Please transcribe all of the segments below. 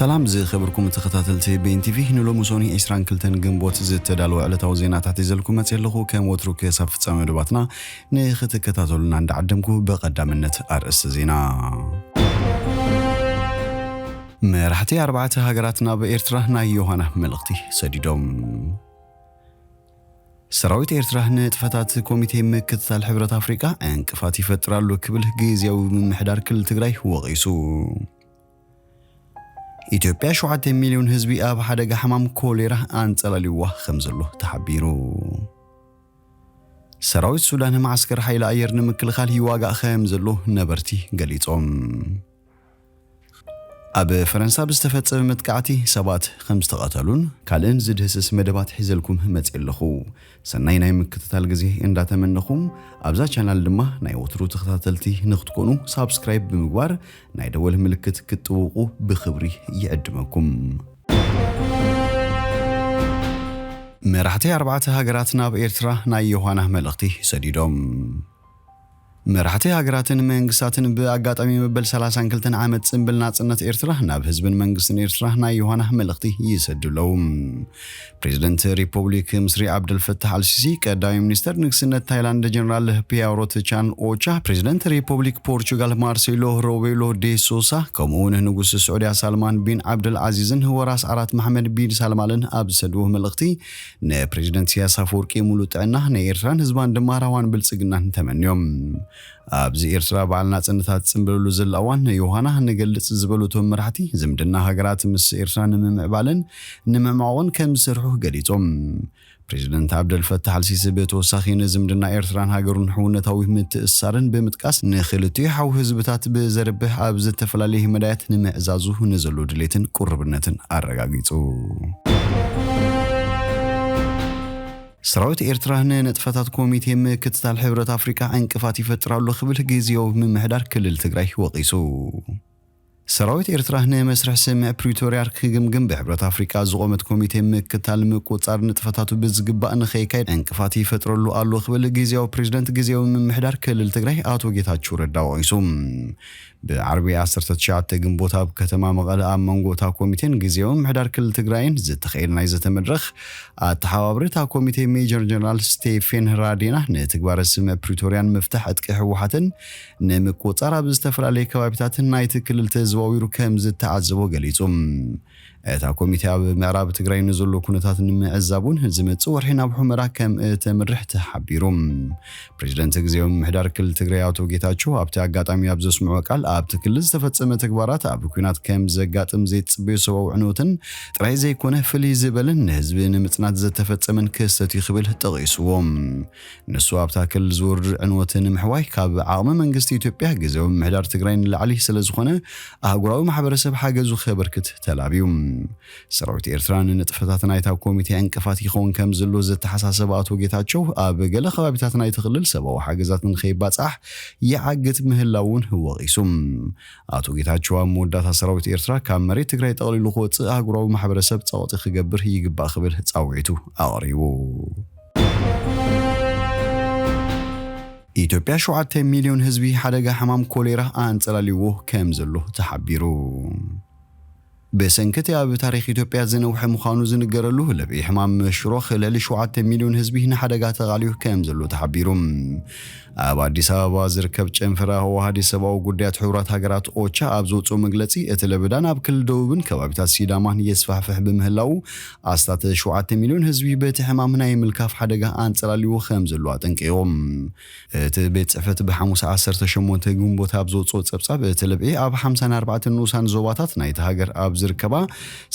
ሰላም ዝኸበርኩም ተኸታተልቲ ቤን ቲቪ፣ ንሎሚ ሰኑይ ዕስራን ክልተን ግንቦት ዝተዳለወ ዕለታዊ ዜናታት ሒዘልኩም መፅእ ኣለኹ። ከም ወትሩ ክሳብ ፍጻሜ መደባትና ንኽትከታተሉና እንዳዓደምኩ፣ ብቐዳምነት ኣርእስቲ ዜና። መራሕቲ ኣርባዕተ ሃገራት ናብ ኤርትራ ናይ ዮሃና መልእኽቲ ሰዲዶም። ሰራዊት ኤርትራ ንጥፈታት ኮሚቴ ምክትታል ሕብረት ኣፍሪቃ ዕንቅፋት ይፈጥር ኣሎ ክብል ግዝያዊ ምምሕዳር ክልል ትግራይ ወቒሱ። ኢትዮጵያ ሸውዓተ ሚልዮን ህዝቢ ኣብ ሓደጋ ሕማም ኮሌራ ኣንጸላልይዋ ከም ዘሎ ተሓቢሩ። ሰራዊት ሱዳን ማዓስከር ሓይሊ ኣየር ንምክልኻል ይዋጋእ ከም ዘሎ ነበርቲ ገሊጾም። ኣብ ፈረንሳ ብዝተፈጸመ መጥቃዕቲ ሰባት ከም ዝተቐተሉን ካልእን ዝድህስስ መደባት ሒዘልኩም መጽእ ኣለኹ። ሰናይ ናይ ምክትታል ግዜ እንዳተመነኹም፣ ኣብዛ ቻናል ድማ ናይ ወትሩ ተኸታተልቲ ንክትኮኑ ሳብስክራይብ ብምግባር ናይ ደወል ምልክት ክትጥውቑ ብኽብሪ ይዕድመኩም። መራሕቲ ኣርባዕተ ሃገራት ናብ ኤርትራ ናይ ዮሃና መልእኽቲ ሰዲዶም። መራሕቲ ሃገራትን መንግስታትን ብኣጋጣሚ መበል ሰላሳን ክልተን ዓመት ጽምብል ናጽነት ኤርትራ ናብ ህዝብን መንግስትን ኤርትራ ናይ ዮሃና መልእኽቲ ይሰዱ ኣለዉ። ፕሬዝደንት ሪፐብሊክ ምስሪ ዓብደልፈታሕ ኣልሲሲ፣ ቀዳማይ ሚኒስተር ንግስነት ታይላንድ ጀነራል ፒያሮት ቻን ኦቻ፣ ፕሬዝደንት ሪፐብሊክ ፖርቹጋል ማርሴሎ ሮቤሎ ዴ ሶሳ፣ ከምኡ እውን ንጉስ ስዑድያ ሳልማን ቢን ዓብደል ዓዚዝን ወራስ ኣራት መሓመድ ቢን ሳልማንን ኣብ ዝሰድዎ መልእኽቲ፣ ንፕሬዝደንት ኢሳያስ ኣፈወርቂ ሙሉእ ጥዕና፣ ንኤርትራን ህዝባን ድማ ራህዋን ብልጽግናን ተመንዮም። ኣብዚ ኤርትራ በዓል ናጽነታ ትጽምብለሉ ዘላ እዋን ዮሃና ንገልጽ ዝበሉ እቶም መራሕቲ፣ ዝምድና ሃገራት ምስ ኤርትራ ንምምዕባልን ንምዕማቖን ከም ዝሰርሑ ገሊጾም። ፕሬዝደንት ዓብደልፈታሕ ኣልሲሲ ብተወሳኺ ንዝምድና ኤርትራን ሃገሩን ሕውነታዊ ምትእስሳርን ብምጥቃስ፣ ንክልቲኡ ሓው ህዝብታት ብዘርብሕ ኣብ ዝተፈላለየ መዳያት ንምዕዛዙ ንዘሎ ድሌትን ቁርብነትን ኣረጋጊጹ። ሰራዊት ኤርትራ ንንጥፈታት ኮሚቴ ምክትታል ሕብረት ኣፍሪቃ ዕንቅፋት ይፈጥር ኣሎ ክብል ግዝያዊ ምምሕዳር ክልል ትግራይ ወቒሱ። ሰራዊት ኤርትራ ንመስርሕ ስምምዕ ፕሪቶርያ ክግምግም ብሕብረት ኣፍሪቃ ዝቖመት ኮሚቴ ምክትታል ምቁጽጻር ንጥፈታቱ ብዝግባእ ንኸይካየድ ዕንቅፋት ይፈጥረሉ ኣሎ ክብል ግዝያዊ ፕሬዝደንት ግዝያዊ ምምሕዳር ክልል ትግራይ ኣቶ ጌታቸው ረዳ ወቒሱ። ብዓርቢ ዓሰርተ ትሽዓተ ግንቦት ኣብ ከተማ መቐለ ኣብ መንጎ እታ ኮሚቴን ግዝያዊ ምምሕዳር ክልል ትግራይን ዝተኻየደ ናይ ዘተ መድረኽ፣ ኣተሓባባሪ እታ ኮሚቴ ሜጀር ጀነራል ስቴፌን ራዴና ንትግባረ ስምምዕ ፕሪቶርያን ምፍታሕ ዕጥቂ ህወሓትን ንምቁጽጻር ኣብ ዝተፈላለዩ ከባቢታት ናይቲ ክልል ተዘዋዊሩ ከም ዝተዓዘቦ ገሊጹ። እታ ኮሚቴ ኣብ ምዕራብ ትግራይ ንዘሎ ኩነታት ንምዕዛብ እውን ዝመጽእ ወርሒ ናብ ሑመራ ከም እተምርሕ ተሓቢሩ። ፕሬዝደንት ግዝያዊ ምምሕዳር ክልል ትግራይ ኣቶ ጌታቸው ኣብቲ ኣጋጣሚ ኣብ ዘስምዖ ቃል፣ ኣብቲ ክልል ዝተፈጸመ ተግባራት ኣብ ኲናት ከም ዘጋጥም ዘይትጽበዮ ሰብኣዊ ዕንወትን ጥራይ ዘይኮነ፣ ፍልይ ዝበለን ንህዝቢ ንምጽናት ዝተፈጸመን ክስተት እዩ ክብል ጠቒስዎ። ንሱ ኣብታ ክልል ዝወርድ ዕንወት ንምሕዋይ ካብ ዓቕሚ መንግስቲ ኢትዮጵያ ግዝያዊ ምምሕዳር ትግራይ ንላዕሊ ስለ ዝኾነ፣ ኣህጉራዊ ማሕበረሰብ ሓገዙ ከበርክት ተላብዩ። ሰራዊት ኤርትራ ንንጥፈታት ናይታ ኮሚቴ ዕንቅፋት ይኸውን ከም ዘሎ ዘተሓሳሰበ ኣቶ ጌታቸው፣ ኣብ ገለ ከባቢታት ናይቲ ክልል ሰብኣዊ ሓገዛት ንኸይባጻሕ ይዓግት ምህላው እውን ወቒሱ። ኣቶ ጌታቸው ኣብ መወዳእታ፣ ሰራዊት ኤርትራ ካብ መሬት ትግራይ ጠቕሊሉ ክወጽእ ኣህጉራዊ ማሕበረሰብ ጸቕጢ ክገብር ይግባእ ክብል ጻውዒቱ ኣቕሪቡ። ኢትዮጵያ ሸውዓተ ሚልዮን ህዝቢ ሓደጋ ሕማም ኮሌራ ኣንጸላልይዎ ከም ዘሎ ተሓቢሩ። ብሰንኪ እቲ ኣብ ታሪኽ ኢትዮጵያ ዝነውሐ ምዃኑ ዝንገረሉ ለብዒ ሕማም ሽሮኽ፣ ልዕሊ ሸውዓተ ሚልዮን ህዝቢ ንሓደጋ ተቓልዩ ከም ዘሎ ተሓቢሩ። ኣብ ኣዲስ ኣበባ ዝርከብ ጨንፈር ኣዋሃዲ ሰብኣዊ ጉዳያት ሕቡራት ሃገራት ኦቻ ኣብ ዘውፅኦ መግለፂ፣ እቲ ለበዳ ናብ ክልል ደቡብን ከባቢታት ሲዳማን የስፋሕፍሕ ብምህላው፣ ኣስታት ሸውዓተ ሚልዮን ህዝቢ በቲ ሕማም ናይ ምልካፍ ሓደጋ ኣንፀላልዎ ከም ዘሎ ኣጠንቂቖም። እቲ ቤት ጽሕፈት ብሓሙስ ዓሰርተ ሸሞንተ ግንቦት ኣብ ዘውፅኦ ጸብጻብ፣ እቲ ለብዒ ኣብ ሓምሳን ኣርባዕተን ንኡሳን ዞባታት ናይቲ ሃገር ኣብ ዝርከባ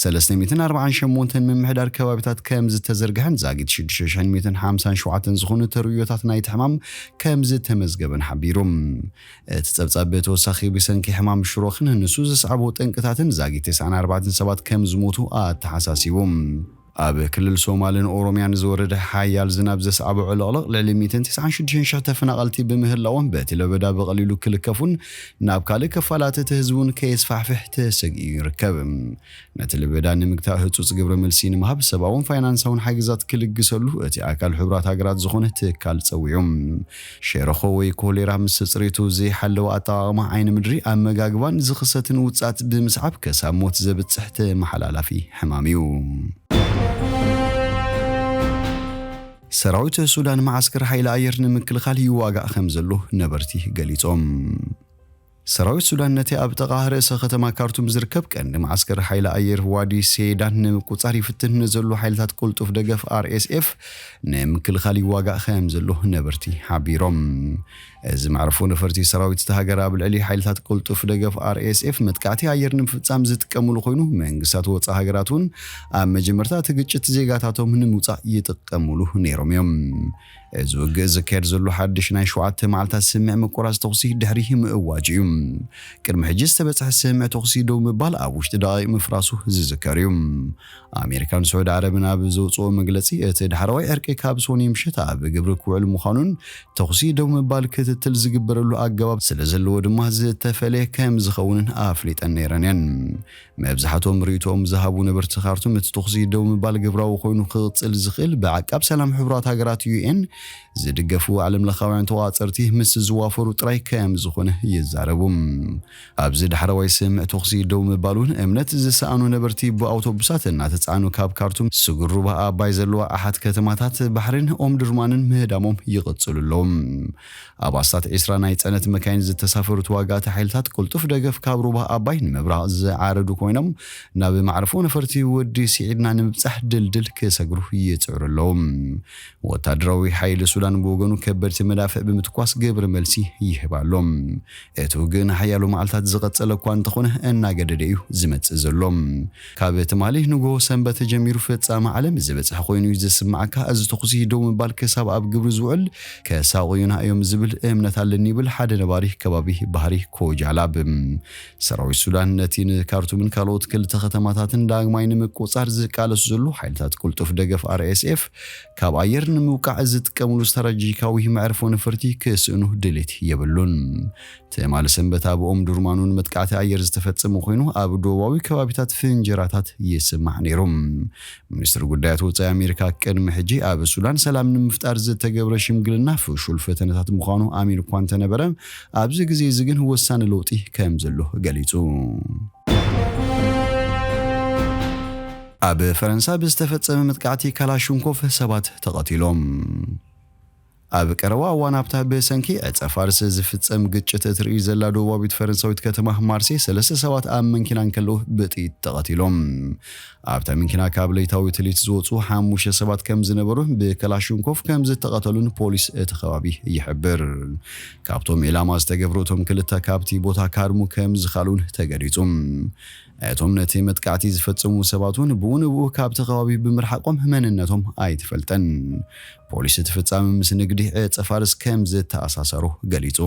ሰለስተ ሚእትን ኣርባዓን ሸሞንተን ምምሕዳር ከባቢታት ከም ዝተዘርግሐን ዛጊት ሽዱሽተ ሽሕን ሚእትን ሓምሳን ሸውዓተን ዝኾኑ ተርእዮታት ናይቲ ሕማም ከም ዝተመዝገበን ሓቢሩ። እቲ ጸብጻብ ብተወሳኺ ብሰንኪ ሕማም ሽሮኽን ንሱ ዘስዓቦ ጠንቅታትን ዛጊት ተስዓን ኣርባዕተን ሰባት ከም ዝሞቱ ኣተሓሳሲቡ። ኣብ ክልል ሶማልን ኦሮምያን ዝወረደ ሓያል ዝናብ ዘስዓቦ ዕልቕልቕ ልዕሊ ሚእትን ተስዓን ሽዱሽተን ሽሕ ተፈናቐልቲ ብምህላዎም በቲ ለበዳ ብቐሊሉ ክልከፉን ናብ ካልእ ክፋላት እቲ ህዝቡን ከየስፋሕፍሕ ተሰጊኡ ይርከብ። ነቲ ለበዳ ንምግታእ ህጹጽ ግብረ መልሲ ንምሃብ ሰብኣውን ፋይናንሳውን ሓገዛት ክልግሰሉ እቲ ኣካል ሕቡራት ሃገራት ዝኾነ ትካል ጸዊዑም። ሸረኾ ወይ ኮሌራ ምስ ጽሬቱ ዘይሓለወ ኣጠቓቕማ ዓይኒ ምድሪ ኣመጋግባን ዝኽሰትን ውጽኣት ብምስዓብ ከሳብ ሞት ዘብጽሕ ተመሓላላፊ ሕማም እዩ። ሰራዊት ሱዳን መዓስከር ሓይሊ ኣየር ንምክልኻል ይዋጋእ ከም ዘሎ ነበርቲ ገሊጾም። ሰራዊት ሱዳን ነቲ ኣብ ጥቓ ርእሰ ከተማ ካርቱም ዝርከብ ቀንዲ መዓስከር ሓይሊ ኣየር ዋዲ ሴዳን ንምቁጻር ይፍትን ንዘሎ ሓይልታት ቅልጡፍ ደገፍ ኣር ኤስ ኤፍ ንምክልኻል ይዋጋእ ከም ዘሎ ነበርቲ ሓቢሮም። እዚ መዕርፎ ነፈርቲ ሰራዊት እቲ ሃገር ኣብ ልዕሊ ሓይልታት ቅልጡፍ ደገፍ ኣር ኤስ ኤፍ መጥቃዕቲ ኣየር ንምፍጻም ዝጥቀምሉ ኮይኑ፣ መንግስታት ወጻኢ ሃገራት እውን ኣብ መጀመርታ እቲ ግጭት ዜጋታቶም ንምውጻእ ይጥቀምሉ ነይሮም እዮም። እዚ ውግእ ዝካየድ ዘሎ ሓድሽ ናይ ሸውዓተ መዓልታት ስምዕ ምቁራጽ ተኹሲ ድሕሪ ምእዋጅ እዩ። ቅድሚ ሕጂ ዝተበጽሐ ስምዕ ተኹሲ ደው ምባል ኣብ ውሽጢ ደቂቕ ምፍራሱ ዝዝከር እዩ። ኣሜሪካን ስዑዲ ዓረብን ኣብ ዘውፅኦ መግለፂ፣ እቲ ዳሕረዋይ ዕርቂ ካብ ሶኒ ምሸት ኣብ ግብሪ ክውዕል ምዃኑን ተኹሲ ደው ምባል ክትትል ዝግበረሉ ኣገባብ ስለ ዘለዎ ድማ ዝተፈለየ ከም ዝኸውንን ኣፍሊጠን ነይረን እየን። መብዛሕትኦም ርእይቶኦም ዝሃቡ ነበርቲ ካርቱም፣ እቲ ተኹሲ ደው ምባል ግብራዊ ኮይኑ ክቕፅል ዝኽእል ብዓቃብ ሰላም ሕቡራት ሃገራት ዩ ኤን ዝድገፉ ዓለም ለኻውያን ተቋፀርቲ ምስ ዝዋፈሩ ጥራይ ከም ዝኾነ ይዛረቡ። ኣብዚ ዳሕረዋይ ስምዕ ተኹሲ ደው ምባል እውን እምነት ዝሰኣኑ ነበርቲ ብኣውቶቡሳት እናተፃዕኑ ካብ ካርቱም ስጉር ሩባ ኣባይ ዘለዋ ኣሓት ከተማታት ባሕሪን ኦምዱርማንን ምህዳሞም ይቕፅሉ ኣለዉ። ኣብ ኣስታት ዒስራ ናይ ፅዕነት መካይን ዝተሳፈሩ ተዋጋእቲ ሓይልታት ቅልጡፍ ደገፍ ካብ ሩባ ኣባይ ንምብራቕ ዝዓረዱ ኮይኖም፣ ናብ መዕርፎ ነፈርቲ ወዲ ስዒድና ንምብጻሕ ድልድል ክሰግሩ ይጽዕሩ ኣለዉ። ወታደራዊ ሓይሊ ሱዳን ብወገኑ ከበድቲ መዳፍዕ ብምትኳስ ግብረ መልሲ ይህብ ኣሎ። እቲ ውግእ ንሓያሎ መዓልታት ዝቐጸለ እኳ እንተኾነ፣ እናገደደ እዩ ዝመጽእ ዘሎ። ካብ ትማሊ ንግሆ ሰንበት ጀሚሩ ፍጻመ ዓለም ዝበጽሐ ኮይኑ እዩ ዝስምዓካ። እዚ ተኹሲ ደው ምባል ክሳብ ኣብ ግብሪ ዝውዕል ከሳቑዩና እዮም ዝብል እምነት ኣለኒ ይብል ሓደ ነባሪ ከባቢ ባህሪ ኮጃላብ። ሰራዊት ሱዳን ነቲ ንካርቱምን ካልኦት ክልተ ከተማታትን ዳግማይ ንምቁጻር ዝቃለሱ ዘለዉ ሓይልታት ቅልጡፍ ደገፍ ኣር ኤስ ኤፍ ካብ ኣየር ንምውቃዕ ዝጥቀምሉ ስትራቴጂካዊ መዕርፎ ነፈርቲ ክስእኑ ድሌት የብሉን። ትማሊ ሰንበት ኣብ ኦምዱርማኑን መጥቃዕቲ ኣየር ዝተፈጸመ ኮይኑ፣ ኣብ ደቡባዊ ከባቢታት ፍንጀራታት ይስማዕ ነይሩ። ሚኒስትሪ ጉዳያት ወጻኢ ኣሜሪካ ቅድሚ ሕጂ ኣብ ሱዳን ሰላም ንምፍጣር ዝተገብረ ሽምግልና ፍሹል ፈተነታት ምዃኑ ኣሚኑ እኳ እንተነበረ፣ ኣብዚ ግዜ እዚ ግን ወሳኒ ለውጢ ከም ዘሎ ገሊጹ። ኣብ ፈረንሳ ብዝተፈጸመ መጥቃዕቲ ካላሽንኮቭ ሰባት ተቐቲሎም። ኣብ ቀረባ እዋን ኣብታ ብሰንኪ ዕጸ ፋርስ ዝፍጸም ግጭት እትርኢ ዘላ ደቡባዊት ፈረንሳዊት ከተማ ማርሴ ሰለስተ ሰባት ኣብ መንኪና እንከለዉ ብጥይት ተቐቲሎም። ኣብታ መንኪና ካብ ለይታዊ ትልሂት ዝወጹ ሓሙሽተ ሰባት ከም ዝነበሩ ብከላሽንኮቭ ከም ዝተቐተሉን ፖሊስ እቲ ከባቢ ይሕብር። ካብቶም ዒላማ ዝተገብሩ እቶም ክልተ ካብቲ ቦታ ካድሙ ከም ዝኻሉን ተገሊጹ። እቶም ነቲ መጥቃዕቲ ዝፈጸሙ ሰባት እውን ብኡ ንብኡ ካብቲ ከባቢ ብምርሓቆም መንነቶም ኣይተፈልጠን። ፖሊስ እቲ ፍጻመ ምስ ንግዲ ዕጸ ፋርስ ከም ዝተኣሳሰሩ ገሊጹ።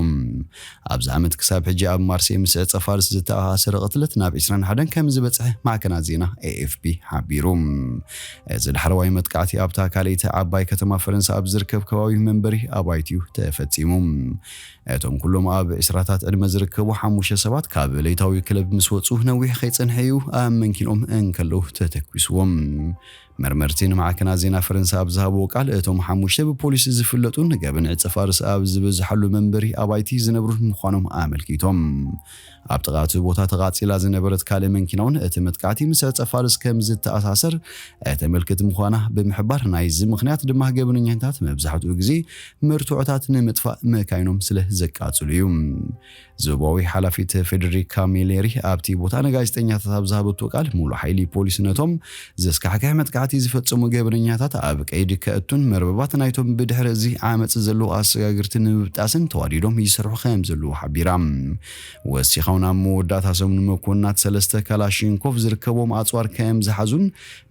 ኣብዚ ዓመት ክሳብ ሕጂ ኣብ ማርሴ ምስ ዕጸ ፋርስ ዝተኣሳሰረ ቅትለት ናብ ዒስራን ሓደን ከም ዝበጽሐ ማዕከናት ዜና ኤ ኤፍ ፒ ሓቢሩ። እዚ ዳሕረዋይ መጥቃዕቲ ኣብታ ካልኣይቲ ዓባይ ከተማ ፈረንሳ ኣብ ዝርከብ ከባቢ መንበሪ ኣባይቲ እዩ ተፈጺሙ። እቶም ኩሎም ኣብ ዒስራታት ዕድመ ዝርከቡ ሓሙሽተ ሰባት ካብ ለይታዊ ክለብ ምስ ወጹ ነዊሕ ከይጸንሐ እዩ ኣብ መንኪኖም እንከለዉ ተተኲስዎም። መርመርቲ ንማዕከናት ዜና ፈረንሳ ኣብ ዝሃብዎ ቃል፣ እቶም ሓሙሽተ ብፖሊስ ዝፍለጡን ገበን ዕጸ ፋርስ ኣብ ዝበዝሓሉ መንበሪ ኣባይቲ ዝነብሩን ምዃኖም ኣመልኪቶም። ኣብ ጥቓ እቲ ቦታ ተቓጺላ ዝነበረት ካልእ መንኪና እውን እቲ መጥቃዕቲ ምስ ዕጸ ፋርስ ከም ዝተኣሳሰር እተመልክት ምዃና ብምሕባር፣ ናይዚ ምኽንያት ድማ ገበነኛታት መብዛሕትኡ ግዜ መርትዖታት ንምጥፋእ መካይኖም ስለ ዘቃጽሉ እዩ። ዞባዊ ሓላፊት ፌዴሪካ ሚሌሪ ኣብቲ ቦታ ንጋዜጠኛታት ኣብ ዝሃበቶ ቃል፣ ሙሉእ ሓይሊ ፖሊስ ነቶም ዘስካሕክሕ መጥቃዕቲ ዝፈጸሙ ገበነኛታት ኣብ ቀይዲ ከእቱን መርበባት ናይቶም ብድሕሪ እዚ ዓመጽ ዘለዉ ኣሰጋግርቲ ንምብጣስን ተዋዲዶም ይሰርሑ ከም ዘለዉ ሓቢራ። ወሲኻ እውን ኣብ መወዳእታ ሰሙን መኮንናት ሰለስተ ካላሽንኮቭ ዝርከቦም ኣጽዋር ከም ዝሓዙን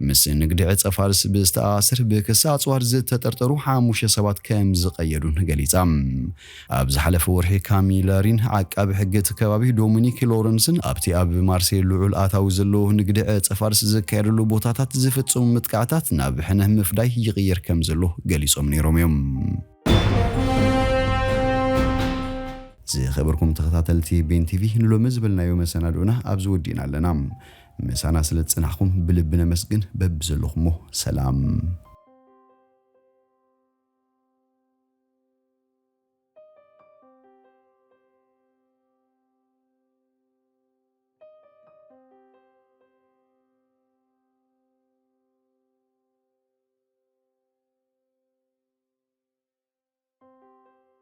ምስ ንግዲ ዕጸ ፋርስ ብዝተኣሳሰር ብክሲ ኣጽዋር ዝተጠርጠሩ ሓሙሽተ ሰባት ከም ዝቐየዱን ገሊጻ። ኣብ ዝሓለፈ ወርሒ ካሚላሪን ዓቃቢ ሕጊ እቲ ከባቢ ዶሚኒክ ሎረንስን ኣብቲ ኣብ ማርሴይ ልዑል ኣታዊ ዘለዎ ንግዲ ዕጸ ፋርስ ዝካየደሉ ቦታታት ዝፍጽሙ መጥቃዕታት ናብ ሕነ ምፍዳይ ይቕየር ከም ዘሎ ገሊጾም ነይሮም እዮም። ዝኸበርኩም ተኸታተልቲ ቤን ቲቪ፣ ንሎሚ ዝበልናዮ መሰናድኦና ኣብዚ ወዲእና ኣለና። ምሳና ስለ ዝጸናሕኩም ብልቢ ነመስግን። በብዘለኹሞ ሰላም።